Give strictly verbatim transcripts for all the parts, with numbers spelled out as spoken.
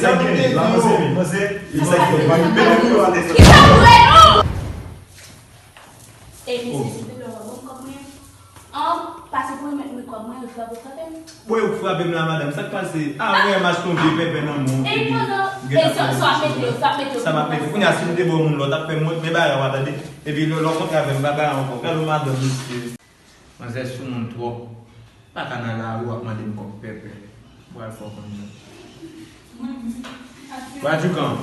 Sa gen, la, manzè, manzè, li sa gen, pa mete pou yo atè. Ki sa w vle, non? Ey, mesye, silvouplè, w ap ban m kòb mwen an? An, pase pou remèt mwen kòb mwen, yo frape, frape m. Bon, yo frape m la, madanm, sa k pase? A, wè, m achte yon vye pèpè nan men w, epi pandan, gen sa sa w ap mete yo, sa w ap mete yo. Sa m ap mete. Kounye a, si m te ba w moun lòt, ap fè m wont, men bagay la, w a tande. Epi lè, lè w kontre avè m, m pa bay ankò. Gade yon madanm, mesye. Manzè sou moun twòp. Pa ka nan lari w ap mande m kòb pèpè. Pral fò konn sa. Bwa Dukan,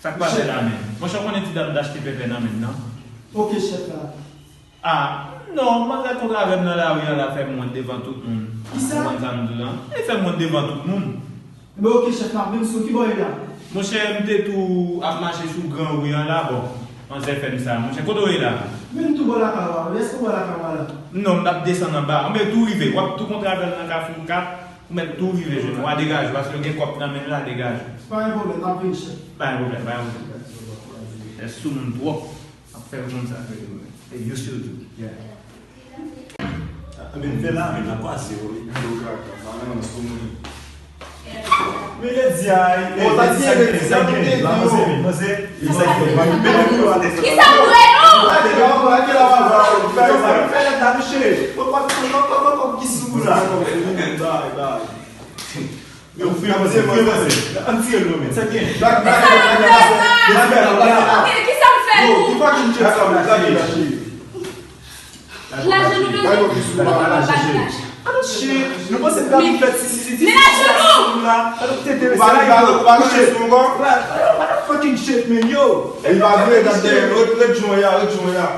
sa k pase la menm? Monchè, w konnen ti dam t achte pèpè nan men l, non? Ok, chèf la. Ah, non, manzè kontre avè m nan lari an la fè m wont devan tout moun. Kisa? Ou konprann sa m di w lan? Li fè m wont devan tout moun. Ebyen, ok, chèf, m ap vin sou ki bò w ye la? Monchè, m te tou ap mache sou gran ri an la, bon, manzè fè m sa. Monchè, kote w ye la? Vin tou bò lakay w a, èske w bò lakay w a la? Non, m t ap desann anba. Anben, tou rive, w ap tou kontre avè l nan Kafou kat, ou mèt tou rive jwenn. W a degaje w, paske l gen kòb nan men l la, degaje w. Pa gen pwoblèm, m ap vin, chèf. Pa gen pwoblèm, pa gen pwoblèm. Lè sou moun twòp, ap fè w konn sa. E you still do. Yeah. Anben, fè la, men la kwaze yo, wi. Men lè di a, e, sa gen, sa gen, la manzè, men manzè, li sa gen, pa mete pou yo atè. Ki sa w vle, non? Gade, gade, gade, gade, gade, fè lèt la, touche. Pòpòt, pòpòt, pòpòt, ki sou la. Bay, bay. Yo, fè manzè, fè manzè. Ann tire l non, men. Sa gen. Ki sa w vle, non? Ok, ki sa m fè nou? Yo, ki fucking shit sa, mesye? Lajan nou bezwen, nou pa ka lajan. Shit, nou panse m ka vin fè ti, ti, ti, ti, ti, ti, ti, la. Ou pa vin, ou pa vin, ou pa vin, ou pa vin, ou pa vin, fucking shit, man, yo. Li pa vle, gade, ret, ret jan w ye a, ret jan w ye a.